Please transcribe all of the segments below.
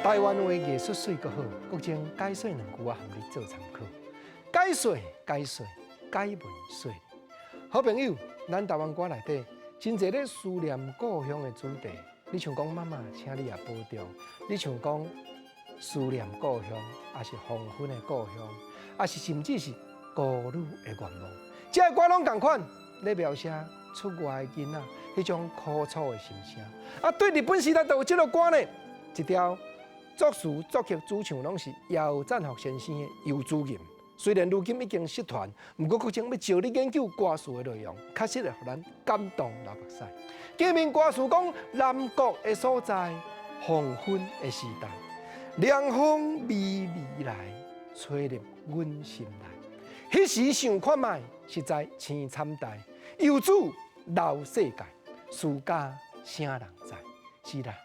台灣話藝術媠閣好，國政解說兩句我含你做參考。解說解說解文說，好朋友，咱台灣歌內底真濟咧思念故鄉的主題。你像講媽媽，請你也保重。你像講思念故鄉，抑是黃昏的故鄉，抑是甚至是孤女的願望，這个歌攏仝款咧描寫出外的囡仔彼種苦楚的心聲。啊，對日本時代就有這个歌呢，一條作詞作曲主唱攏是姚贊福先生的《游子吟》。雖然如今已經失傳，毋過國政欲招你研究歌詞的內容，確實會予咱感動流目屎。革命歌詞講南國的所在，黃昏的時代，涼風微微來，吹入阮心內。彼時想看覓，實在凄慘代。游子流世界，思家啥人知？是啦，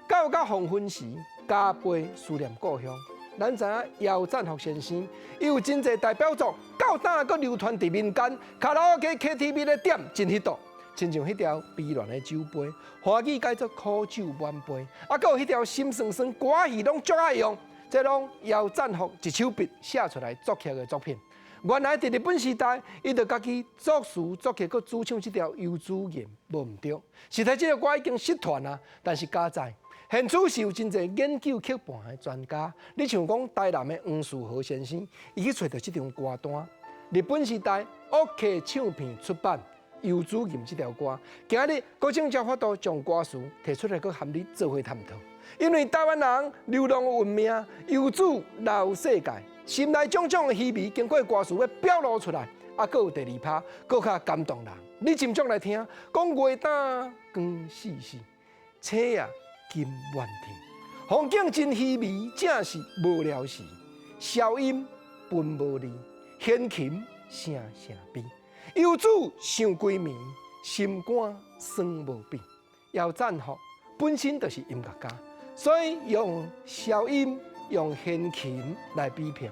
到到黃昏時，加倍思念故鄉。咱知影姚贊福先生，伊有真濟代表作，到今閣流傳佇民間，卡拉 OK、KTV 咧點真彼道，親像彼條悲戀的酒杯，歡喜改做苦酒滿杯，啊，閣有彼條心酸酸歌戲攏足愛用，這攏姚贊福一手筆寫出來作曲的作品。原來佇日本時代，伊就家己作詞作曲，閣主唱這條《游子吟》，無毋對。實在這个歌已經失傳啊，但是佳哉，現此時有真濟研究曲盤的專家，你像講台南的黃樹和先生，伊去揣著這張歌單。日本時代 OK 唱片出版《游子吟》這條歌，今日國政才法度將歌詞提出來，閣含你做伙探討。因為台灣人流浪運命，游子流世界，心內種種的稀微，經過歌詞欲表露出來，啊，閣有第二拍，閣較感動人。你斟酌來聽，講月膽光四四，星仔金滿天，風景真稀微，正是無聊時。簫音分無離，弦琴聲聲悲。游子想歸暝，心肝酸無比。姚贊福本身就是音樂家，所以用簫音、用弦琴來比拼。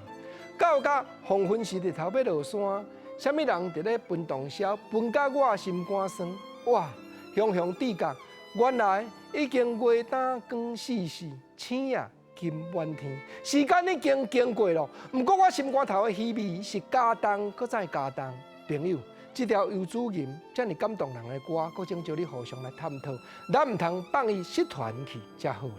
到甲黃昏時日頭欲落山，啥物人佇咧分洞簫，分甲我心肝酸。哇！雄雄知覺，原來已經月膽光四四，星仔金滿天。時間已經經過咯，毋過我心肝頭的稀微是加重，閣再加重。朋友，這條游子吟遮爾感動人的歌，閣請招你互相來探討，咱毋通放伊失傳去，才好啦。